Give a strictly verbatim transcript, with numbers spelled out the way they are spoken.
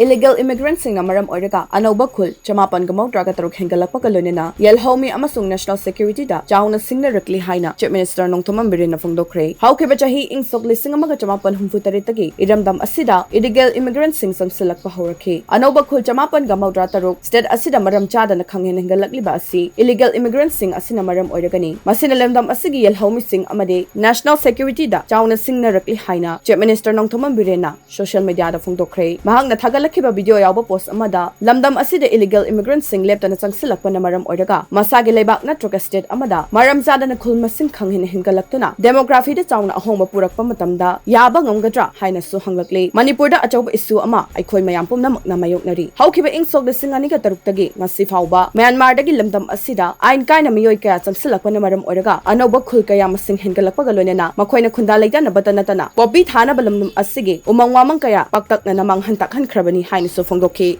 Illegal immigrantꯁꯤꯡꯅ ꯃꯔꯝ ꯑꯣꯏꯔꯒ ꯑꯅꯧꯕ ꯈꯨꯜ ꯆꯃꯥꯄꯟꯒ ꯃꯧꯗ꯭ꯔꯥꯒ ꯇꯔꯨꯛ ꯍꯦꯟꯒꯠꯂꯛꯄꯒ ꯂꯣꯏꯅꯅ ꯌꯦꯜꯍꯧꯃꯤ ꯑꯃꯁꯨꯡ national securityꯗ ꯆꯥꯎꯅ ꯁꯤꯡꯅꯔꯛꯂꯤ ꯍꯥꯏꯅ Chief Minister ꯅꯣꯡꯊꯣꯝꯕꯝ ꯕꯤꯔꯦꯟꯅ ꯐꯣꯡꯗꯣꯛꯈ꯭ꯔꯦ꯫ ꯍꯧꯈꯤꯕ ꯆꯍꯤ ꯏꯪ ꯁꯣꯛ ꯂꯤꯁꯤꯡ ꯑꯃꯒ ꯆꯃꯥꯄꯟ ꯍꯨꯝꯐꯨ ꯇꯔꯦꯠꯇꯒꯤ ꯏꯔꯝꯗꯝ ꯑꯁꯤꯗ illegal immigrantꯁꯤꯡ ꯆꯪꯁꯤꯜꯂꯛꯄ ꯍꯧꯔꯛꯈꯤ꯫ ꯑꯅꯧꯕ ꯈꯨꯜ ꯆꯃꯥꯄꯟꯒ ꯃꯧꯗ꯭ꯔꯥ ꯇꯔꯨꯛ state ꯑꯁꯤꯗ ꯃꯔꯝ ꯆꯥꯗꯅ ꯈꯪꯍꯦꯟ ꯍꯦꯟꯒꯠꯂꯛꯂꯤꯕ ꯑꯁꯤ illegal immigrantꯁꯤꯡ ꯑꯁꯤꯅ ꯃꯔꯝ ꯑꯣꯏꯔꯒꯅꯤ꯫ ꯃꯁꯤꯅ ꯂꯝꯗꯝ ꯑꯁꯤꯒꯤ ꯌꯦꯜꯍꯧꯃꯤꯁꯤꯡ ꯑꯃꯗꯤ national securityꯗ ꯆꯥꯎꯅ ꯁꯤꯡꯅꯔꯛꯂꯤ ꯍꯥꯏꯅ Chief Minister ꯅꯣꯡꯊꯣꯝꯕꯝ ꯕꯤꯔꯦꯟꯅ social mediaꯗ ꯐꯣꯡꯗꯣꯛꯈ꯭ꯔꯦ꯫ ꯃꯍꯥꯛꯅ ꯊꯥꯒꯠꯂꯛꯈꯤꯕ video ꯌꯥꯎꯕ post ꯑꯃꯗ, ꯂꯝꯗꯝ ꯑꯁꯤꯗ illegal immigrantꯁꯤꯡ ꯂꯦꯞꯇꯅ ꯆꯪꯁꯤꯜꯂꯛꯄꯅ ꯃꯔꯝ ꯑꯣꯏꯔꯒ ꯃꯁꯥꯒꯤ ꯂꯩꯕꯥꯛ ꯅꯠꯇ꯭ꯔꯒ state ꯑꯃꯗ ꯃꯔꯝ ꯆꯥꯗꯅ ꯈꯨꯜ ꯃꯁꯤꯡ ꯈꯪꯍꯦꯟ ꯍꯦꯟꯒꯠꯂꯛꯇꯨꯅ demographyꯗ ꯆꯥꯎꯅ ꯑꯍꯣꯡꯕ ꯄꯨꯔꯛꯄ ꯃꯇꯝꯗ ꯌꯥꯕ ꯉꯝꯒꯗ꯭ꯔꯥ ꯍꯥꯏꯅꯁꯨ ꯍꯪꯂꯛꯂꯤ꯫ ꯃꯅꯤꯄꯨꯔꯗ ꯑꯆꯧꯕ issue ꯑꯃ ꯑꯩꯈꯣꯏ ꯃꯌꯥꯝ ꯄꯨꯝꯅꯃꯛꯅ ꯃꯥꯌꯣꯛꯅꯔꯤ꯫ ꯍꯧꯈꯤꯕ ꯏꯪ ꯁꯣꯛ ꯂꯤꯁꯤꯡ ꯑꯅꯤꯒ ꯇꯔꯨꯛꯇꯒꯤ ꯉꯁꯤ ꯐꯥꯎꯕ ꯃ꯭ꯌꯥꯟꯃꯥꯔꯗꯒꯤ ꯂꯝꯗꯝ ꯑꯁꯤꯗ ꯑꯥꯏꯟ ꯀꯥꯏꯅ ꯃꯤꯑꯣꯏ ꯀꯌꯥ ꯆꯪꯁꯤꯜꯂꯛꯄꯅ ꯃꯔꯝ ꯑꯣꯏꯔꯒ ꯑꯅꯧꯕ ꯈꯨꯜ ꯀꯌꯥ ꯃꯁꯤꯡ ꯍꯦꯟꯒꯠꯂꯛꯄꯒ ꯂꯣꯏꯅꯅ ꯃꯈꯣꯏꯅ ꯈꯨꯟꯗꯥ ꯂꯩꯇꯥꯅꯕꯇ ꯅꯠꯇꯅ poppy ꯊꯥꯅꯕ ꯂꯝꯗꯝ ꯑꯁꯤꯒꯤ ꯎꯃꯪ ꯋꯥꯃꯪ ꯀꯌꯥ ꯄꯥꯛꯇꯛꯅꯅ ꯃꯥꯡꯍꯟ ꯇꯥꯛꯍꯟꯈ꯭ꯔꯕꯅꯤ ꯍꯥꯏꯅꯁꯨ ꯐꯣꯡꯗꯣꯛꯈꯤ꯫